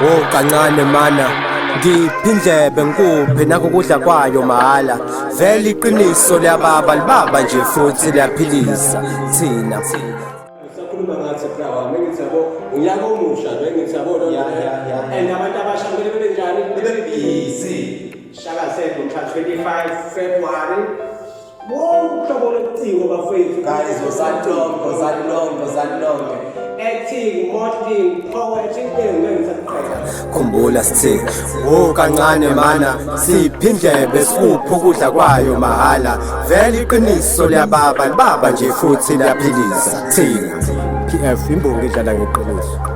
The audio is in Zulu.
Oh kancane mana ngiphi indlebe ngikuphe nakho kudla kwayo mahhala vele iqiniso liyababa libaba nje futhi liyaphilisa thina. Usakhuluma ngathi bra wami ngithi yabo unyaka omusha lo ngithi yabo lo and abantu abasha kumele bebe njani? Bebe busy. Shaka said ngomhla 25 February. Wow, uhlobo lobuciko bafethu. Guys, wozani nonke, wozani nonke, wozani nonke. Acting, modeling, poetry, ngeke ngisakuqeda. Khumbula sithi wo kancane mana siphi indlebe sikuphi ukudla kwayo mahhala vele iqiniso liyababa libaba nje futhi liyaphilisa thina. PF imbongi idlala ngeqiniso.